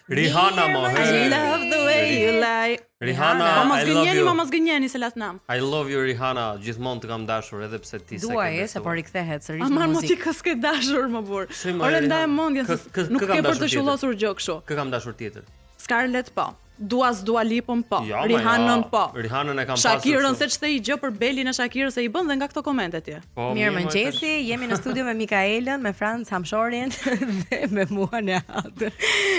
Rihanna mo. I love the way you lie. Rihanna, Po mos I love gënjeni, you. mo mos gënjeni se lat nam. I love you Rihanna, gjithmonë të kam dashur edhe pse ti s'e ke. Duaje se po rikthehet sërish në Aman mo ti muzikë. kë s'ke dashur më burr. Si, mo, Ore ndaje Rihanna. mendjen se Kë- kë- nuk kë kam ke për dashur të tjetër? shullosur gjë kështu. Kë kam dashur tjetër? Scarlett po. Dua s'Dua Lipën po. Jo, ma Rihannën jo. po. Rihannën e kam pasur Shakirën kështu. se ç'the i gjë për belin e Shakirës se i bën dhe nga këto komente ti. Po, Mirë mo, mëngjesi, jemi në studio me Mikaelën, me Franc Hamshorin dhe me mua në atë.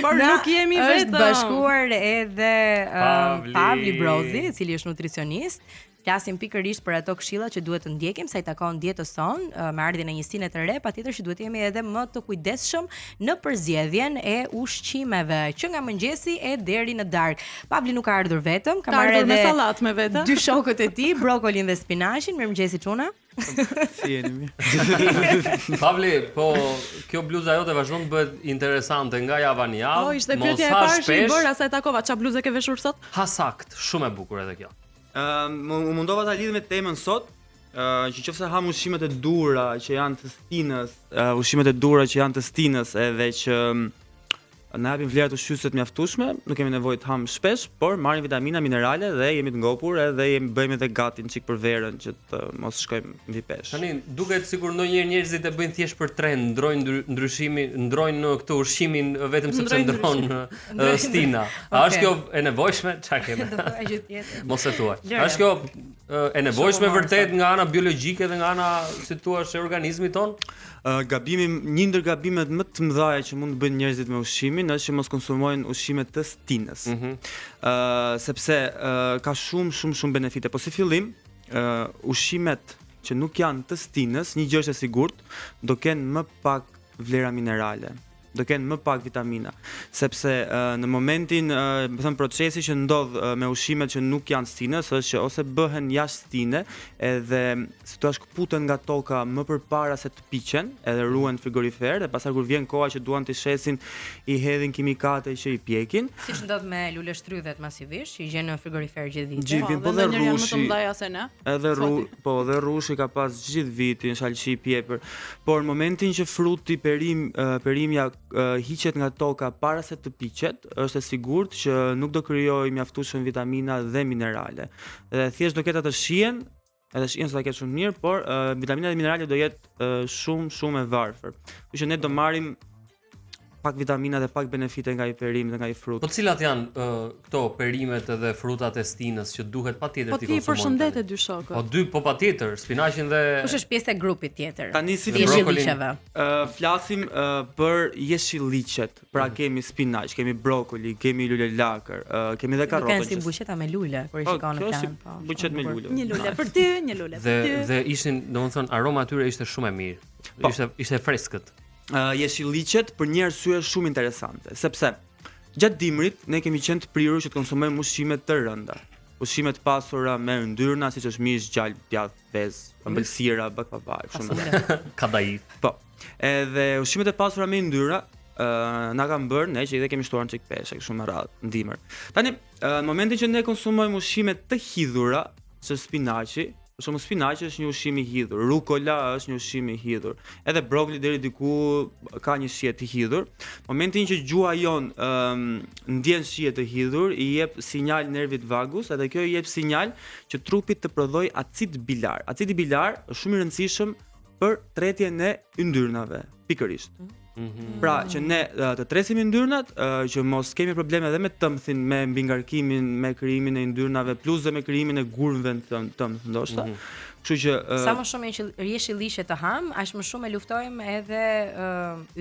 Por nuk jemi Është vetëm. bashkuar edhe um, Pavli. Pavli Brozi, i cili është nutricionist. Flasim pikërisht për ato këshilla që duhet të ndjekim sa i takon dietës sonë, eh, me ardhjen e një stine të re, patjetër që duhet të jemi edhe më të kujdesshëm në përzgjedhjen e ushqimeve, që nga mëngjesi e deri në darkë. Pavli nuk ka ardhur vetëm, ka Ka marrë ardhur me edhe sallat me vete. dy shokët e tij, brokolin dhe spinaqin. Mirëmëngjesi çuna. Si jeni mirë? Pavli, po kjo bluza jote vazhdon të bëhet interesante nga java në javë. Po ishte Mos pyetja e ha parë që i shpesh, bëra sa e takova, ça bluze ke veshur sot? Ha sakt, shumë e bukur edhe kjo. Ëm u mundova ta lidh me temën sot, ë që qofse ham ushqimet e duhura që janë të stinës, ë, ushqimet e duhura që janë të stinës edhe që mm, na japin vlerat ushqyese të mjaftueshme, nuk kemi nevojë të ham shpesh, por marrim vitamina, minerale dhe jemi të ngopur edhe jemi bëhemi edhe gati një çik për verën që të mos shkojmë mbi peshë. Tani duket sikur ndonjëherë njerëzit e bëjnë thjesht për trend, ndrojnë ndry- ndryshimin, ndrojnë në këtë ushqimin vetëm sepse Ndrojnë ndron ë, stina. A Okej. është kjo e nevojshme? Çka kemi? Do thoja gjë tjetër. Mos e thuaj. Lëre. A është kjo ë, e nevojshme Shumë vërtet nga ana biologjike dhe nga ana, si thua, e organizmit ton? Ë, gabimi, një ndër gabimet më të mëdha që mund të bëjnë njerëzit me ushqimin është që mos konsumojnë ushqime të stinës. Ëh, Mhm. sepse ë, ka shumë shumë shumë benefite. Po si fillim, ë ushqimet që nuk janë të stinës, një gjë është e sigurt, do kenë më pak vlera minerale do kenë më pak vitamina, sepse ë, në momentin, ë, më thënë procesi që ndodh ë, me ushqimet që nuk janë stinës është që ose bëhen jashtë stine, edhe si thua shkëputen nga toka më përpara se të piqen, edhe ruhen në frigorifer dhe pastaj kur vjen koha që duan t'i shesin, i hedhin kimikate që i pjekin. Siç ndodh me luleshtrydhet masivisht, që i gjen në frigorifer gjithë vitin. Gjithë vitin, po dhe ndonjëherë janë më të rrushi. mëdha se ne. Edhe rru, Fati. po dhe rrushi ka pas gjithë vitin, shalqi, pjepër. Por në momentin që fruti, perim, ë, perimja ë, hiqet nga toka para se të piqet, është e sigurt që nuk do krijojë mjaftueshëm vitamina dhe minerale. Dhe thjesht do ketë atë shijen, edhe shijen s'do ta ketë shumë mirë, por ë, vitamina dhe minerale do jetë ë, shumë shumë e varfër. Kështu që ne do marrim pak vitamina dhe pak benefite nga i perim dhe nga i frut. Po cilat janë ë, këto perimet edhe frutat e stinës që duhet patjetër Po t'i ti i konsumojmë? përshëndete tani? dy shokët. Po dy, po patjetër, spinaqin dhe Kush është pjesë e grupit tjetër? Tani si Dhe fillim brokolin. Jeshilliqeve. Ë, flasim ë, për jeshilliqet. Pra kemi spinaq, kemi brokoli, kemi lule lakër, ë, kemi edhe Duken karotën. si që- buqeta me lule kur i Po, shikon në kjo është plan. si Po, buqet shumë me bukur. lule. Një lule për ty, një lule për dhe ty. dhe ishin, domethënë aroma atyre ishte shumë e mirë. Po. Ishte ishte e freskët. Ë, jeshilliqet për një arsye shumë interesante, sepse gjatë dimrit ne kemi qenë të prirur që të konsumojmë ushqime të rënda. Ushqime të pasura me yndyrna, siç është mish, gjalp, djath, vezë, ëmbëlsira, baklava, kështu me radhë. Kadaif. Po. Edhe ushqimet e pasura me yndyra ë na kanë bërë ne që edhe kemi shtuar një çik peshë kështu me radhë në dimër. Tani, ë, në momentin që ne konsumojmë ushqime të hidhura, si spinaqi, për shembull spinaqi është një ushqim i hidhur, rukola është një ushqim i hidhur, edhe brokoli deri diku ka një shije të hidhur. Momentin që gjuha jon ëm ndjen shije të hidhur, i jep sinjal nervit vagus, edhe kjo i jep sinjal që trupi të prodhojë acid bilar. Acidi bilar është shumë i rëndësishëm për tretjen e yndyrnave, pikërisht. Pra që ne ë, të tresim yndyrnat, ë, që mos kemi probleme edhe me tëmthin, me mbingarkimin, me krijimin e yndyrnave, plus dhe me krijimin e gurëve në tëm- tëmth ndoshta. Kështu që ë, Sa më shumë jeshil- jeshilliqe të ham, aq më shumë e luftojmë edhe ë,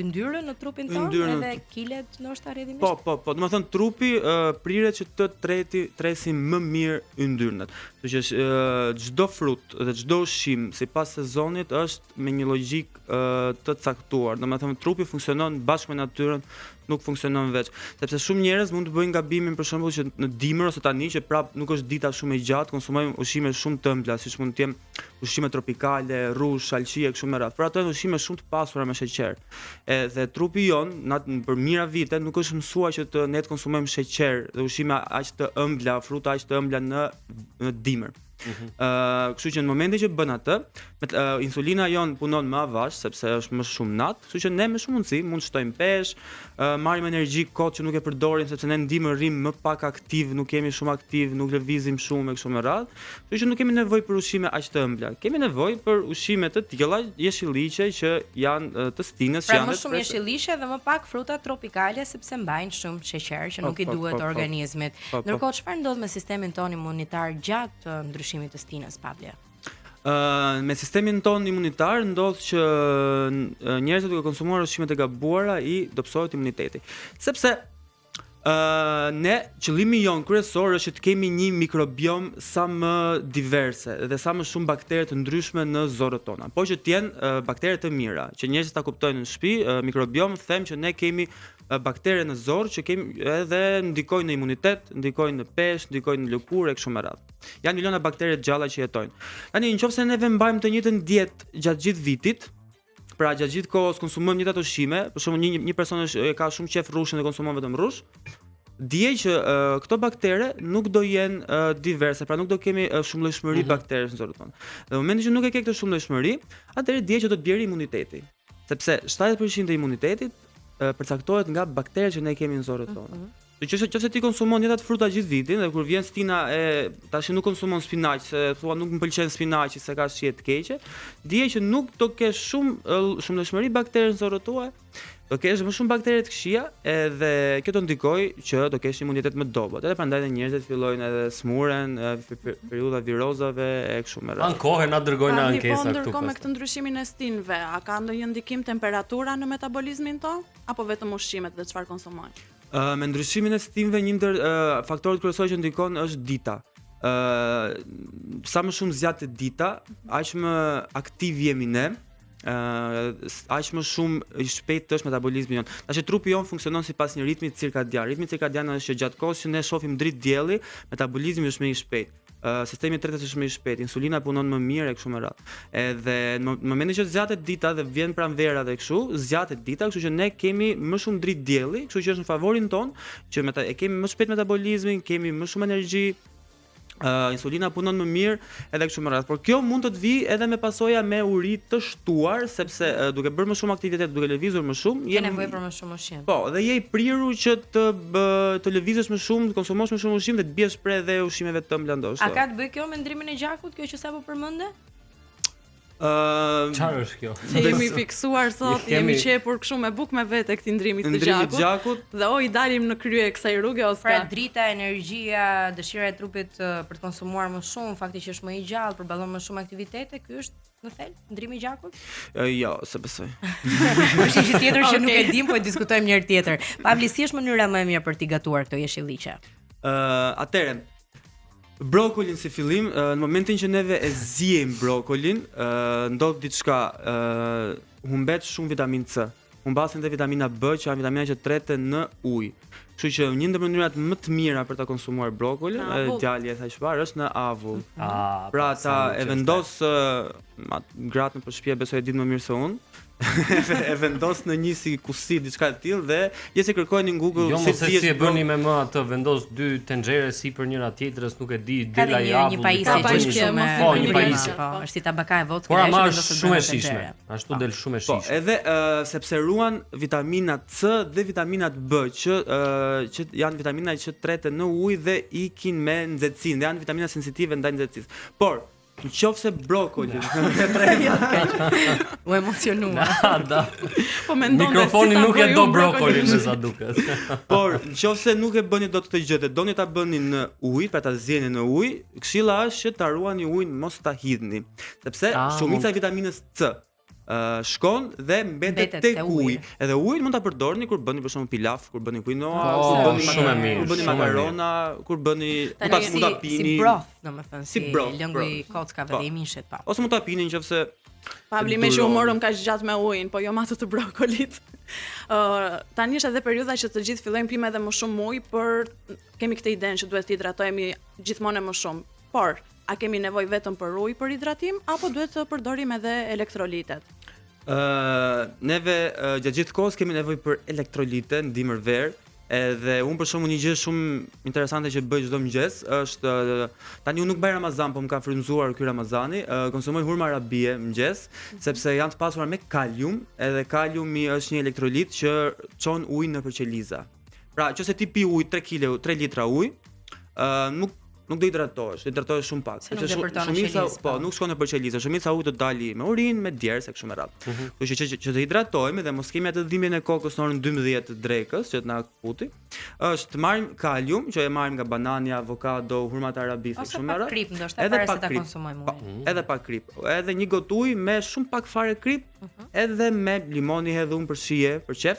yndyrën në trupin tonë, Yndyrën në edhe kilet ndoshta rrjedhimisht. Po, po, po, domethënë trupi ë, priret që të treti tresim më mirë yndyrnat. Kështu që ë, çdo frut dhe çdo ushqim sipas sezonit është me një logjikë ë, të caktuar. Domethënë trupi funksionon bashkë me natyrën, nuk funksionon veç. Sepse shumë njerëz mund të bëjnë gabimin për shembull që në dimër ose tani që prap nuk është dita shumë e gjatë, konsumojmë ushqime shumë të ëmbla, siç mund të jenë ushqime tropikale, rrush, shalqi e kështu me radhë. Por ato janë ushqime shumë të pasura me sheqer. Edhe trupi jon na për mijëra vite nuk është mësuar që të ne të konsumojmë sheqer dhe ushqime aq të ëmbla, fruta aq të ëmbla në në dimër. Ë, kështu që në momentin që bën atë, me, insulina jon punon më avash sepse është më shumë nat, kështu që ne me shumë mundësi mund të shtojmë peshë, marrim energji kot që nuk e përdorim sepse ne në dimër rrim më pak aktiv, nuk jemi shumë aktiv, nuk lëvizim shumë e kështu me radhë. Kështu që nuk kemi nevojë për ushqime aq të ëmbla. Kemi nevojë për ushqime të tilla, jeshilliqe që janë të stinës, që pra janë më shumë jeshilliqe dhe më pak fruta tropikale sepse mbajnë shumë sheqer që nuk i duhet organizmit. Ndërkohë çfarë ndodh me sistemin tonë imunitar gjatë ndryshimit të stinës, Pavle? Uh, me sistemin tonë imunitar ndodh që njerëzit duke konsumuar ushqimet e gabuara i dobësohet imuniteti. Sepse uh, ne qëllimi jon kryesor është që të kemi një mikrobiom sa më diverse dhe sa më shumë baktere të ndryshme në zorrët tona. Po që të jenë uh, baktere të mira, që njerëzit ta kuptojnë në shtëpi, uh, mikrobiom them që ne kemi baktere në zorrë që kemi edhe ndikojnë në imunitet, ndikojnë në peshë, ndikojnë në lëkurë e kështu me radhë. Janë miliona baktere të gjalla që jetojnë. Tani nëse neve mbajmë të njëjtën dietë gjatë gjithë vitit, pra gjatë gjithë kohës konsumojmë njëjtat ushqime, për shembull një një person është e ka shumë qejf rrushin dhe konsumon vetëm rrush, dije që uh, këto baktere nuk do jenë uh, diverse, pra nuk do kemi uh, shumëllojshmëri mm -hmm. bakteresh në zorrët tona. Dhe në momentin që nuk e ke këtë shumëllojshmëri, atëherë dije që do të bjerë imuniteti. Sepse 70% e imunitetit përcaktohet nga bakteret që ne kemi në zorrët tona. Mm -hmm. Në qoftë se ti konsumon njëjtat fruta gjithë vitin dhe kur vjen stina e tash nuk konsumon spinaq se thua nuk më pëlqen spinaqi se ka shije të keqe, dije që nuk do kesh shumë shumëllojshmëri bakteresh në zorrët tua, do kesh më shumë baktere të këqija edhe kjo do ndikojë që do kesh imunitet më të dobët. Edhe prandaj dhe njerëzit fillojnë edhe smuren, periudha virozave e kështu me radhë. Ankohen, na dërgojnë po, ankesa këtu. Po ndërkohë me këtë ndryshimin e stinëve, a ka ndonjë ndikim temperatura në metabolizmin tonë apo vetëm ushqimet dhe çfarë konsumojmë? Uh, me ndryshimin e stinëve një ndër uh, faktorët kryesorë që ndikon është dita. Ë uh, sa më shumë zgjat dita, aq më aktiv jemi ne, ë aq më shumë i shpejtë është metabolizmi jon. Tash trupi jon funksionon sipas një ritmi cirkadian. Ritmi cirkadian është që gjatë kohës që ne shohim dritë dielli, metabolizmi është më i shpejtë. Uh, sistemi i tretjes është më i shpejtë, insulina punon më mirë e kështu me radhë. Edhe në momentin që zgjatet dita dhe vjen pranvera dhe kështu, zgjatet dita, kështu që ne kemi më shumë dritë dielli, kështu që është në favorin ton që meta, e kemi më shpejt metabolizmin, kemi më shumë energji, uh, insulina punon më mirë edhe kështu me radhë. Por kjo mund të të vijë edhe me pasoja me uri të shtuar, sepse uh, duke bërë më shumë aktivitet, duke lëvizur më shumë, je nevojë për më shumë ushqim. Po, dhe je i prirur që të bë, të lëvizësh më shumë, të konsumosh më shumë ushqim dhe të biesh pre dhe ushqimeve të ëmbla ndoshta. A ka të bëjë kjo me ndrimin e gjakut, kjo që sapo përmende? Ëm Çfarë është kjo? Se jemi fiksuar sot, jemi qepur kështu me bukë me vete këtij ndrimit të gjakut. gjakut. Dhe o i dalim në krye kësaj rruge ose Pra drita, energjia, dëshira e trupit për të konsumuar më shumë, fakti që është më i gjallë, përballon më shumë aktivitete, ky është në thelb ndrimi i gjakut? Jo, s'e besoj. Është një gjë tjetër që nuk e dim, po e diskutojmë një herë tjetër. Pavli, si është mënyra më e mirë për t'i gatuar këto jeshilliqe? Ë, atëherë, Brokolin si fillim, në momentin që neve e ziejmë brokolin, ndodh diçka, humbet shumë vitaminë C. Humbasin dhe vitamina B, që janë vitamina që treten në ujë. Kështu që një ndër mënyrat më të mira për ta konsumuar brokolin, djali e tha çfarë është në avull. Mhm. Ah, pra ta e vendos gratë nëpër shtëpi besoj e dinë më mirë se unë. e vendos në një si kusi diçka e tillë dhe je se kërkojeni në Google jo, si si si e bëni me më atë vendos dy tenxhere sipër njëra tjetrës nuk e di del ai avull një pajisje që është shumë po një pajisje po është si tabaka e vogël por ama është shumë e shijshme ashtu po. del shumë e po, shijshme po edhe uh, sepse ruan vitamina C dhe vitaminat B që uh, që janë vitamina që treten në ujë dhe ikin me nxehtësinë dhe janë vitamina sensitive ndaj nxehtësisë por Në qoftë se brokoli U emocionua Da Po mendon Mikrofoni nuk e do brokolin me sa duket Por, në qoftë se nuk e bëni dot këtë gjë dhe doni ta bëni në ujë, pra ta zieni në ujë Këshilla është që ta ruani ujin mos ta hidhni Sepse ah, shumica e vitaminës C uh, shkon dhe mbetet tek uji. Edhe ujin mund ta përdorni kur bëni për shembull pilaf, kur bëni quinoa, oh, kur bëni shumë mirë, kur bëni makarona, kur bëni mund ta mund ta pini si broth, domethënë si, si broth, lëngu i kockave po. dhe i mishit po. Ose mund ta pini nëse Pavli meqë u morëm kaq gjatë me ujin, po jo me atë të brokolit. Ë uh, tani është edhe periudha që të gjithë fillojmë pimë edhe më shumë ujë, por kemi këtë idenë që duhet të hidratohemi gjithmonë më shumë. Por, a kemi nevojë vetëm për ujë për hidratim apo duhet të përdorim edhe elektrolitet? Ë, uh, neve uh, gjatë gjithë kohës kemi nevojë për elektrolite në dimër verë. Edhe unë për shembull një gjë shumë interesante që bëj çdo mëngjes është tani unë nuk bëj Ramazan, po më ka frymëzuar ky Ramazani, konsumoj hurma arabie mëngjes, mm -hmm. sepse janë të pasura me kalium, edhe kaliumi është një elektrolit që çon ujin nëpër qeliza. Pra, nëse ti pi ujë 3 kg, 3 litra ujë, ë nuk nuk do hidratohesh, do hidratohesh shumë pak. Se nuk depërton në shumica, qelizë, po, po. nuk shkon nëpër qeliza, shumica ujë do dali me urinë, me djersë e kështu me radhë. Mm -hmm. Kështu që, që, që të hidratohemi dhe mos kemi atë dhimbjen e kokës në orën 12 të drekës që të na kputi, është të marrim kalium, që e marrim nga banania, avokado, hurmat e arabisë e Ose kështu me pak radhë. krip ndoshta Edhe para se pak ta krip. konsumojmë Po, ujin. edhe pak krip. Edhe një gotë ujë me shumë pak fare krip, Mhm. edhe me limon i hedhun për shije, për qef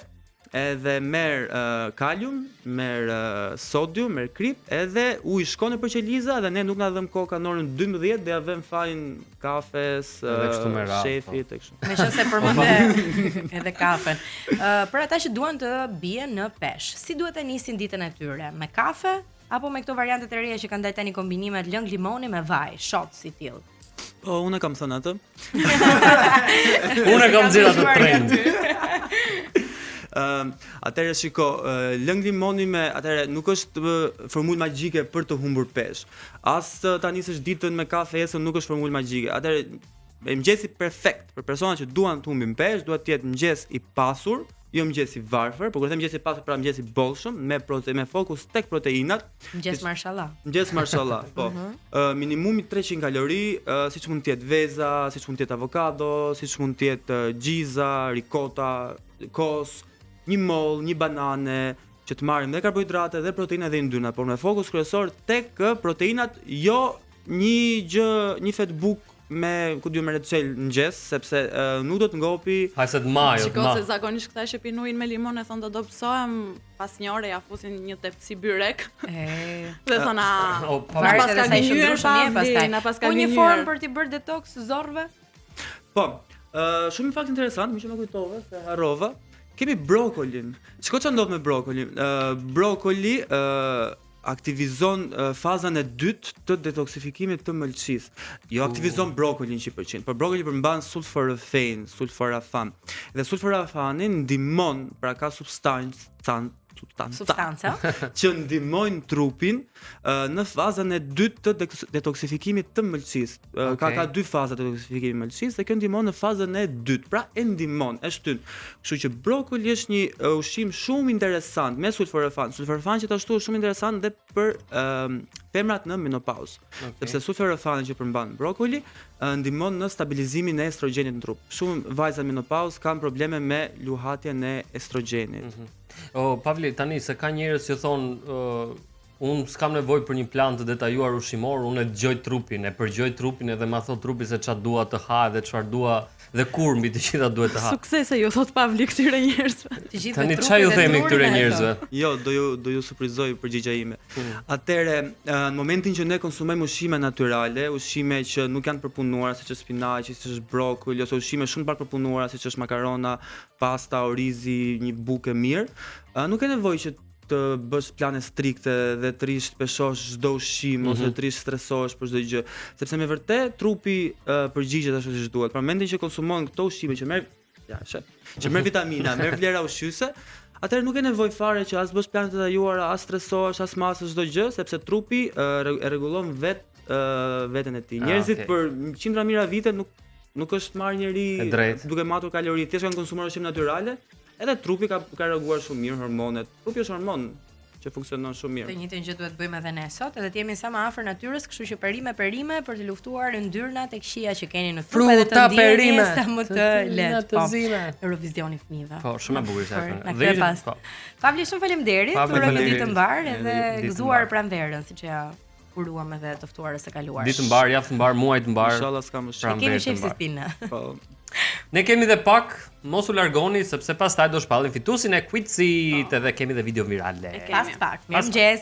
edhe merr uh, kalium, merr uh, sodium, merr krip, edhe uji shkon nëpër qeliza dhe ne nuk na dhëm koka në orën 12 dhe ja vëm fajin kafes, Edhe kështu me uh, radhë, shefit e kështu. Me qenë se përmende edhe kafen. Ë për ata që duan të bien në peshë, si duhet të nisin ditën e tyre? Me kafe apo me këto variante të reja që kanë dalë tani kombinimet lëng limoni me vaj, shot si tillë? Po, unë e kam thënë atë. Unë e kam nxjerrë atë trend. Ëm, atëherë shiko, ë, lëng limoni me, atëherë nuk është ë, formulë magjike për të humbur peshë. As ë, ta nisësh ditën me kafe esën nuk është formulë magjike. Atëherë mëngjesi perfekt për persona që duan të humbin peshë, duhet të jetë mëngjes i pasur, jo mëngjes i varfër, por kur them mëngjes i pasur, pra mëngjes i bollshëm, me prote me fokus tek proteinat, Mëngjes mashallah. Mëngjes mashallah, po. Ë minimumi 300 kalori, ë, siç mund të jetë veza, siç mund të jetë avokado, siç mund të jetë ë, gjiza, rikota, kos, një moll, një banane, që të marrim dhe karbohidrate dhe proteina dhe yndyna, por me fokus kryesor tek ë, proteinat, jo një gjë, një fet buk me, ku di unë, me reçel në mëngjes, sepse ë, nuk do të ngopi Hajse se të majo, të Shiko ma. se zakonisht këta që pinë ujin me limon e thonë do dobësohem, pas një ore ja fusin një tepsi byrek E, dhe thonë a O, pa- na varet paska edhe sa i gënjyer qëndrueshëm je Pavli, pastaj. na paska Po një gënjyer. formë për t'i bërë detox zorrëve? Po, ë shumë fakt interesant, më që më kujtove se harrova. Kemi brokolin. Shiko çfarë ndodh me brokolin. Ë brokoli ë aktivizon ë, fazën e dytë të detoksifikimit të mëlçisë. Jo aktivizon brokolin 100%, por brokoli përmban sulforafan, sulforafan. Dhe sulforafani ndihmon, pra ka substancë, tan- substanca Substanca. që ndihmojnë trupin ë, në fazën e dytë të detoks- detoksifikimit të mëlçisë. Ë, Ka Okej. ka dy faza të detoksifikimit të mëlçisë dhe kjo ndihmon në fazën e dytë, pra e ndihmon, e shtyn. Kështu që brokoli është një ë, ushqim shumë interesant me sulforafan. Sulforafan gjithashtu është shumë interesant dhe për ë, femrat në menopauzë. Okej. Sepse sulforafani që përmban brokoli ë, ndihmon në stabilizimin e estrogjenit në trup. Shumë vajza në menopauzë kanë probleme me luhatjen e estrogjenit. O Pavli, tani se ka njerëz që thonë ë, unë s'kam nevojë për një plan të detajuar ushqimor, unë e dëgjoj trupin, e përgjoj trupin edhe ma thot trupi se çfarë dua të ha dhe çfarë dua dhe kur mbi të gjitha duhet të ha. Suksese ju thot Pavli këtyre njerëzve. Të gjithë Tani çfarë ju themi këtyre njerëzve? Jo, do ju do ju surprizoj përgjigjja ime. Atëre, ë, në momentin që ne konsumojmë ushqime natyrale, ushqime që nuk janë përpunuara, siç është spinaqi, siç është brokoli ose ushqime shumë pak përpunuara, siç është makarona, pasta, orizi, një bukë e mirë, ë, nuk ke nevojë që të bësh plane strikte dhe të rish të peshosh çdo ushqim ose të rish stresohesh për çdo gjë, sepse me vërtet trupi ë, përgjigjet ashtu siç duhet. Pra momentin që konsumon këto ushqime që merr ja, shef, që merr vitamina, merr vlera ushqyese, atëherë nuk ke nevojë fare që as bësh plane të detajuara, as stresohesh, as masësh çdo gjë, sepse trupi ë, re- e rregullon vet ë, veten e tij. Ah, Njerëzit okay. për qindra mijëra vite nuk nuk është marrë njeri E drejtë. duke matur kalori, thjesht kanë konsumuar ushqim natyrale, edhe trupi ka ka reaguar shumë mirë hormonet. Trupi është hormon që funksionon shumë Të mirë. njëjtën gjë duhet bëjmë edhe ne sot, edhe të jemi sa më afër natyrës, kështu që perime perime për të luftuar yndyrnat e këqija që keni në trup edhe të Fruta, ndiheni perime, sa më të të lehtë. të Po. zime. Eurovisioni fëmijëve. Po, shumë e bukur ishte Për- ajo. Na Dhe kthe ishte- pas. po. Pavli, shumë faleminderit. Pavli, Urojmë faleminderit. ditë të mbar edhe Edhe ditë të gëzuar mbar. pranverën, siç ja uruam edhe të ftuarës së kaluar. Ditë mbar, javë të mbar, muaj të mbar. Inshallah s'ka më shumë. E kemi Pranverë të qejf si mbar. stinë. Po. Ne kemi dhe pak, mos u largoni sepse pastaj do shpallim fituesin e quizit edhe kemi dhe video virale. E kemi. Pas pak. Mirëmëngjes.